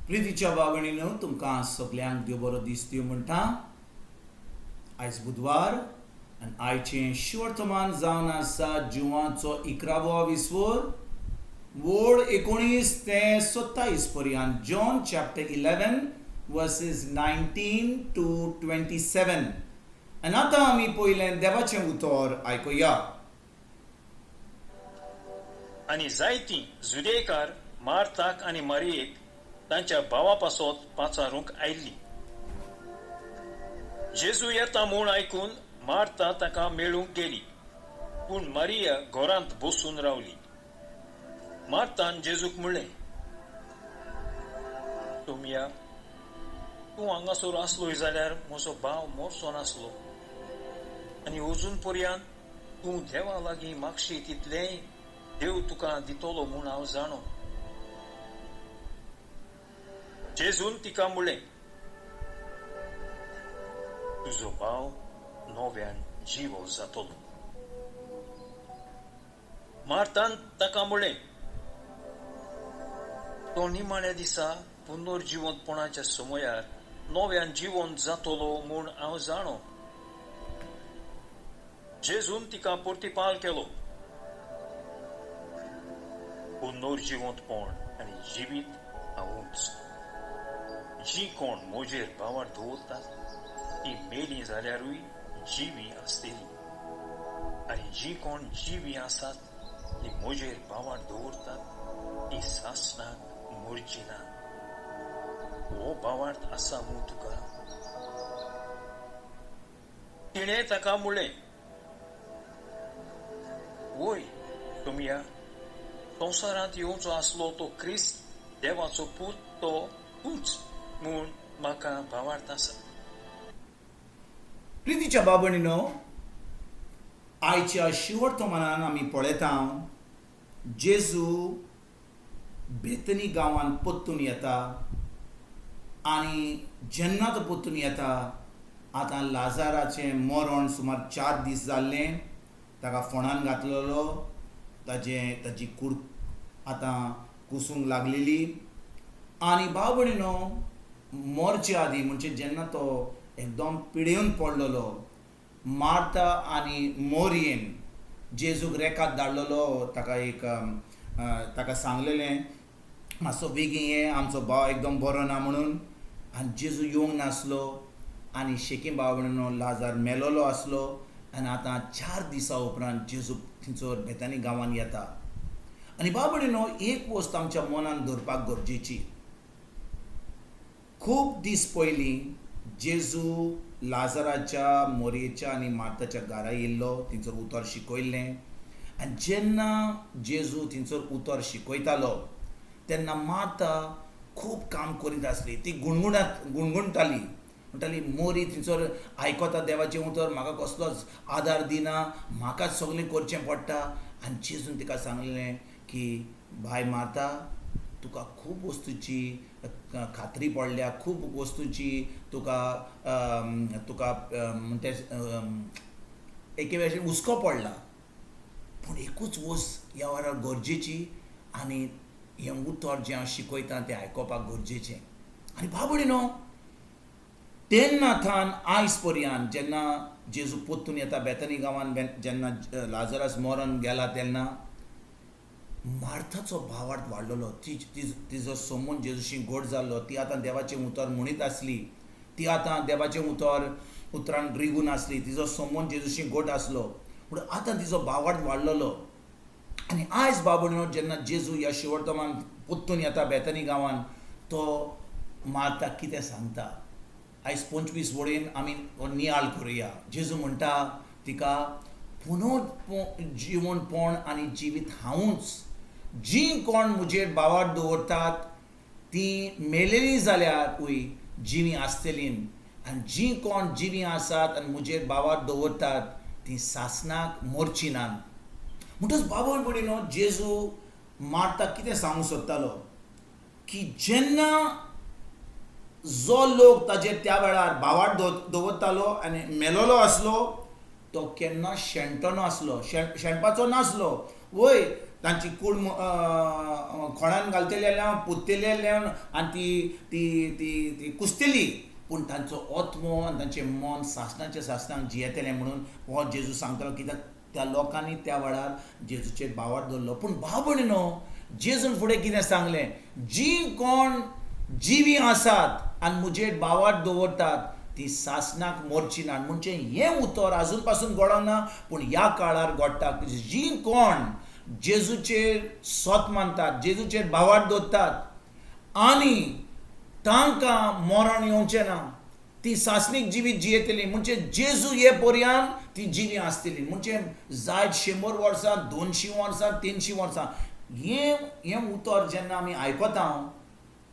प्रितीच्या भाव-भयणींनो, तुमकां सगल्यांक देव बरो दीस दिवं म्हणटा. आयज बुधवार आनी आयचें शिवर्तमान जावन आसा जुवांचो इकरावो विस्वर, वोळ 19 ते 27 पर्यंत, John chapter 11 verses 19 to 27. आनी आतां आमी पयलें देवाचें उतर आयकुया. आनी जायतीं जुदेयकार मार्ताक आनी मारियेक तांच्या भावा पासत पाचारूंक आयल्लीं. जेजू येता म्हूण आयकून मार्ता ताका मेळूंक गेली, पूण मारिया घरांत बसून रावली. मार्तान जेजूक म्हणलें, सोमया, तूं हांगासर आसलोय जाल्यार म्हजो भाव मरचो नासलो. आनी अजून पर्यंत तूं देवा लागीं मागशी तितलेंय देव तुका दितलो म्हूण हांव जाणो. जेजून तिका म्हणलें, तुजो भाव नव्यान जिवो जातलो. मार्तान ताका म्हणलें, तो निमाण्या दिसा पुनर्जिवंतपणाच्या समयार नव्यान जिवंत जातलो म्हूण हांव जाणो. जेजून तिका प्रतिपाल केलो, पुनर्जिवंतपण आनी जिवीत हांवूच. जीं कोण म्हजेर भावार्थ दवरतात तीं मेलीं जाल्यारूय जिवीं आसतलीं, आनी जीं कोण जिवीं आसात तीं म्हजेर भावार्थ दवरतात तीं सासणाक मरचीं नात. हो भावार्थ आसा मूं तुका? तिणें ताका म्हणलें, वय सोमया, संवसारांत येवचो आसलो तो क्रिस्त देवाचो पूत तो तूंच म्हूण म्हाका भावार्थ आसा. प्रितीच्या भाव-भयणींनो, आयच्या शिवर्तमानान आमी पळयता, जेजू बेतनी गांवांत परतून येता आनी जेन्ना तो परतून येता, आतां लाजाराचें मरण सुमार 4 दीस जाल्लें. ताका फोंडान घातलेलो, ताजें ताजी कूड आतां कुसूंक लागलेली. आनी भाव भयणीनो, मरचे आदीं, म्हणजे जेन्ना तो एकदम पिडेवन पडलेलो, मार्ता आनी मोरयेन जेजूक रेकाद धाडलेलो. ताका एक ताका सांगलेलें, मातसो बेगीन ये, आमचो भाव एकदम बरो ना म्हणून. आनी जेजू येवंक नासलो आनी शेकी, भाव भयणीनो, लाजार मेलोलो आसलो. आनी आतां 4 दिसां उपरांत जेजू थंयसर बेतानी गांवांत येता. आनी भाव भयणीनो, एक वस्त आमच्या मनान दवरपाक गरजेची. खूब दीस पयलीं जेजू लाजराच्या, मोरयेच्या आनी मार्ताच्या घरा येयल्लो, थंयसर उतर शिकयल्लें. आनी जेन्ना जेजू थंयसर उतर शिकयतालो तेन्ना मार्ता खूब काम करीत आसली. ती गुणगुणात गुणगुणटाली, म्हणटाली, मोरी थंयसर आयकता देवाचें उतर, म्हाका कसलोच आदार दिना, म्हाकाच सगळें करचें पडटा. आनी जेजून तिका सांगलें की बाय मार्ता, तुका खूब वस्तूची खात्री पडल्या, खूब वस्तूची तुका तुका म्हणटे एके भशेन हुस्को पडला, पूण एकूच वस्त ह्या वेळार गरजेची आनी हें उतर जें हांव शिकयतां तें आयकोपाक गरजेचें. आनी भाव भयणीनो, तेन्ना थावन आयज पर्यंत जेन्ना जेजू परतून येता बेतनी गांवान, जेन्ना लाजरस मरण गेला, तेन्ना मार्थाचो भावार्थ वाडलेलो. ती तिजो संबंद जेजूशी घट जाल्लो. ती आतां देवाचें उतर म्हणीत आसली. ती आतां देवाचें उतर उतरान रिगून आसली. तिजो संबंद जेजूशी घट आसलो, पूण आतां तिजो भावार्थ वाडलेलो. आनी आयज, भाव, जेन्ना जेजू ह्या शिवर्तमान परतून येता बेतनी गांवान, तो मार्ताक कितें सांगता, आयज 25 वळीन आमी नियाळ करुया. जेजू म्हणटा तिका, पुनर्जिवनपण आनी जिवीत हांवूच. जीं कोण म्हजेर भावार्थ दवरतात तीं मेलेलीं जाल्यारूय जिवीं आसतलीं, आनी जीं कोण जिवीं आसात आनी म्हजेर भावार्थ दवरतात तीं सासणाक मरचीं नात. म्हणटच भाव भयणीनो, जेजू मार्ताक कितें सांगूंक सोदतालो की जेन्ना जो लोक ताजेर त्या वेळार भावार्थ दवरतालो आनी मेलोलो आसलो, तो केन्ना शेणटो नासलो, शेणपाचो नासलो. वय, तांची कूड खोणान घालतले जाल्यार पुत्तले जाल्यार आनी ती ती ती ती कुसतली, पूण तांचो आत्मो आनी तांचें मन सासणाच्या सासणाक जियेतलें म्हणून हो जेजू सांगतालो. कित्याक त्या लोकांनी त्या वेळार जेजूचेर भावार्थ दवरलो. पूण भाव भयणीनो, जेजून फुडें कितें सांगलें? जीं कोण जिवीं आसात आनी म्हजेर भावार्थ दवरतात ती सासणाक मरची ना. म्हणजे हें उतर आजून पासून घडना, पूण ह्या काळार घडटा. जीं कोण जेजूचेर सत मानतात, जेजूचेर भावार्थ दवरतात आनी तांकां मरण येवचें ना, ती सासणीक जिवीत जियेतली. म्हणजे जेजू हे पर्यान ती जिवी आसतली. म्हणजे जायत 100 वर्सां, 200 वर्सां, 300 वर्सां. हें हें उतर जेन्ना आमी आयकता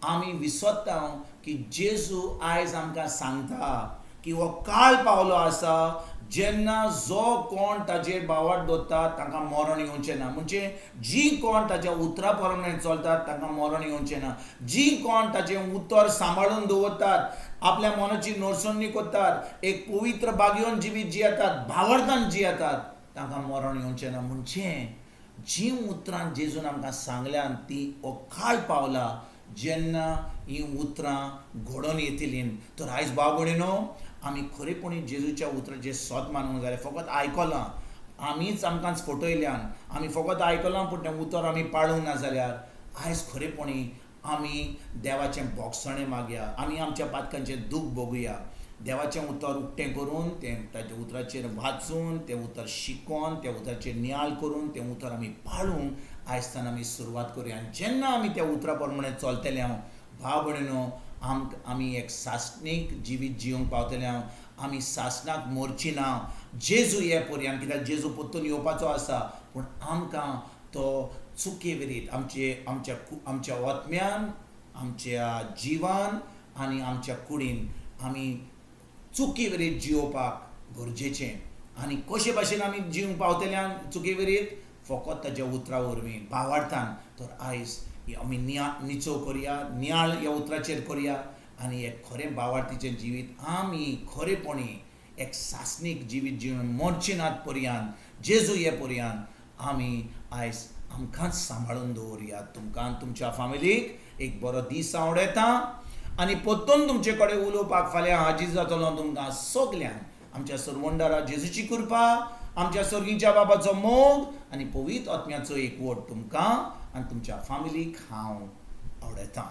आमी विसरता की जेजू आयज आमकां सांगता की हो काळ पावलो आसा जेन्ना जो कोण ताजेर भावार्थ दवरता तांकां मरण येवचें ना. म्हणजे जीं कोण ताच्या उतरा प्रमाणे चलतात तांकां मरण येवचें ना. जीं कोण ताचें उतर सांबाळून दवरतात, आपल्या मनाची नरसणी करतात, एक पवित्र बागेवन जिवीत जियेतात, भावार्थान जियेतात, तांकां मरण येवचें ना. म्हणजे जीं उतरां जेजून आमकां सांगल्यान ती हो काळ पावला जेन्ना हीं उतरां घडोवन येतलीं. तर आयज भाव भयणीनो, आमी खरेपणी जेजूच्या उतराचें सत मानूंक जाय. फकत आयकलां आमीच आमकांच फटयल्यान, आमी फकत आयकलां पूण तें उतर आमी पाळूंक ना जाल्यार आयज खरेपणी आमी देवाचें भोगसणें मागया, आमी आमच्या पातकांचें दूख भोगुया. देवाचें उतर उक्तें करून तें ताच्या उतराचेर वाचून, तें उतर शिकोन, त्या उतराचेर नियाळ करून तें उतर आमी पाळूंक आयजतान आमी सुरवात करुया. आनी जेन्ना आमी त्या उतरा प्रमाणे चलतले हांव भाव भयणीनो, आमी एक सासणीक जिवीत जिवंक पावतले हांव. आमी सासणाक मरची ना जेजू हे पर्यान, कित्याक जेजू परतून येवपाचो आसा. पूण आमकां तो चुके विरीत आमचे आमच्या आमच्या आत्म्यान, आमच्या जिवान आनी आमच्या कुडीन आमी चुकी विरीत जियोवपाक गरजेचें. आनी कशे भाशेन आमी जिवंक पावतले चुकी विरीत? फकत ताच्या उतरा वरवीं, भावार्थान. तर आयज आमी निचो करया, नियाळ ह्या उतराचेर करया आनी एक खरें भावार्थीचें जिवीत आमी खरेपणी एक सासणीक जिवीत जिवन मरचे नात पर्यान, जेजू हे पर्यान आमी आयज आमकांच सांबाळून दवरुया. तुमकां तुमच्या फामिलीक एक बरो दीस आवडयता आनी परतून तुमचे कडेन उलोवपाक फाल्यां हाजीर जातलो. तुमकां सगल्यांक आमच्या सरवंडारा जेजूची कृपा, आमच्या सर्गीच्या बाबाचो मोग आनी पवित्र आत्म्याचो एकवट तुमकां आनी तुमच्या फामिलीक हांव आवडयतां.